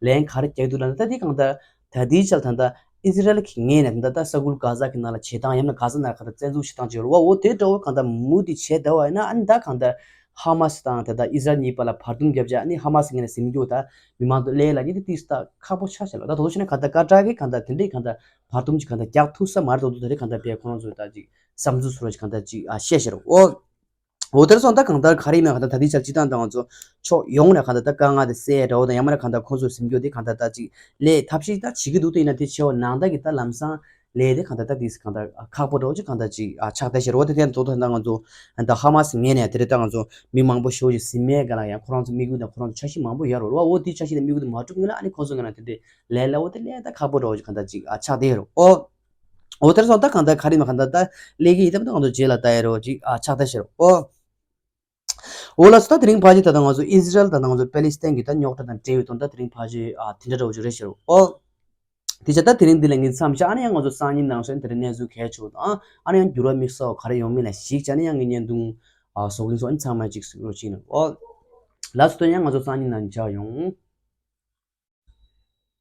ལན་ག་རེ་རྒྱག་འདུག་ལབ་ན། ད་དེ་གང་ལྟར་ད་ལྟའི་ཆར་ད་ལྟ་ཨི་ཟི་རལ་གི་ངོས་ནས་ད་ལྟ་ས་ཁུལ་གྷ་ཟ་གི་ནང་ལ་བྱེད་སྟངས་ཡང་ན་གྷ་ཟ་ནང་ལ་གང་ལྟར་བཙན་འཛུལ་བྱེད་སྟངས་བྱེད་རོགས་འོ་དེ་འདྲ་བོ་གང་ལྟར་མུ་མཐུད་བྱས་བསྡད་པ་ཡིན་ན། ཨ་ནི་ད་གང་ལྟར་ཧ་མ་སི་དང་དེ་ད་ཨི་ཟི་རལ་གཉིས་བར་ལ་བར་འདུམ་བརྒྱབ་བྱས། ཨ་ནི་ཧ་མ་སི་ངོས་ནས་ཟིན་རྒྱུ་ད་མི་མང་དུ་ལས་ལ་ཉིད་དེ་ཏིས་ད་ཁག་པོ་ཆགས་བྱས་ལ། ད་དོ་དོ་བྱས་ན་གང་ལྟར་ཀ་ཏར་གི་གང་ལྟར་དེ་འདྲའི་གང་ལྟར་བར་འདུམ་གྱི་གང་ལྟར་རྒྱག་ཐུབ་ས་མ་རེད། དོ་དོ་དེ་རིང་གང་ལྟར་པས་ཁོ་རང་ཚོས་ད་ཅིག་བསམ་ཚུལ་བཟོ་ར་ཅིག་གང་ལྟར་ཅིག་ཨ་བཤད་བཤད་རོགས་འོ། འོ་དེར་སོང་ད་གང་ལྟར་ག་རེ་ཡིན་ན་གང་ལྟར་ད་ལྟའི་ཆར་སྤྱི་བཏང་ད་ང་ཚོ་ཕྱོགས་ཡོངས་ནས་གང་ལྟར་ད་དཀའ་ངལ་དེ་སེལ་འདྲ་བོ་དང་ཡང་མིན་ན་གང་ལྟར་ཁོང་ཚོ་ཟིན་རྒྱུ་དེ་གང་ལྟར་ད་ཅིག་ལས་ཐབས་ཤེས་ད་བྱེད་ཀྱི་འདུག་དེ་ཡིན་ན་དེ་ཆེ་བ་ནང་ལྟར་གྱི་ད་ལམ་སང་ལས་དེ་གང་ལྟར་ད་དེ་གང་ལྟར་ཁག་པོ་འདྲ་བོ་ཅིག་གང་ལྟར་ཅིག་ཨ་ཆགས་བསྡད་ཤག་རོ། དེ་དེ་དོ་དོ་ད་ང་ཚོ་ད་ཧ་མ་སི་ངོས་ནས་དེ་རེད། ད་ང་ཚོ་མི་མང་པོ་ཞེ་པོ་ཅིག་ཟིན་མེད་ག་ལ་ཡང་ཁོ་རང་ཚོ་དམིགས་ཡུལ་དང་ཁོ་རང་ཚོ་འཆར་གཞི་མང་པོ་ཡོད་རོ། འོ་དེ་འཆར་གཞི་དང་དམིགས་ཡུལ་དེ་མ་གྲུབ་ངེས་ལ་ཨ་ནི་ཁོང་ཚོ་ངོས་ནས་དེ་འདྲའི་ལས་སླ་བོ་དེ་ལས་ད་ཁག་པོ་འདྲ་བོ་ཅིག་གང་ལྟར་ཅིག་ཨ་ཆགས་བསྡད་རོ། འོ། འོ་དེར་སོང་ད་གང་ལྟར་ག་རེ་ཡིན་ན་གང་ལྟར་ད་ལས་ཀའི་ཡི་དམ་ད་ང་ཚོ་རྗེས་ལ་ལྟ་ཡ་རོ་ཅིག་ཨ་ཆགས་ད་ཤེར་རོ། འོ། འོ་ལགས་སོ། ད་དེ་རིང་ཕལ་ཆེར་ད་ལྟ་ང་ཚོ་ཨི་ཟི་རལ་དང་ང་ཚོ་པེ་ལི་སི་ཐན་གྱི་ད་རྙོག་དྲ་དང་འབྲེལ་བའི་དོན་དག་དེ་རིང་ཕལ་ཆེར་ཨ་དེ་འདྲ་འདྲ་བོ་ཅིག་རེད་ཤེར་རོ། འོ། དེ་ཆ་ད་དེ་རིང་འདི་ལ་ངས་མཚམས་བཞག་ཨ་ནི་ཡང་ང་ཚོ་སང་ཉིན་ནང་སོན་དེ་རིང་གནས་ཚུལ་གལ་ཆེ་བོ་དང་ཨ་ནི་ཡང་འགྱུར་བ་དམིགས་བསལ་བ་ག་རེ་ཡོང་མིན་ལ་གཞིགས་བྱས་ཨ་ནི་ཡང་ངའི་བརྙན་ཐུང་ཨ་བཟོ་གི་ཡིན་སོང་། ཨ་ནི་ཚང་མ་ཅིག་གཟིགས་རོགས་བྱེད་ན། འོ། ལགས་སོ། དོན་ཡང་ང་ཚོ་སང་ཉིན་ནང་མཇལ་ཡོང་།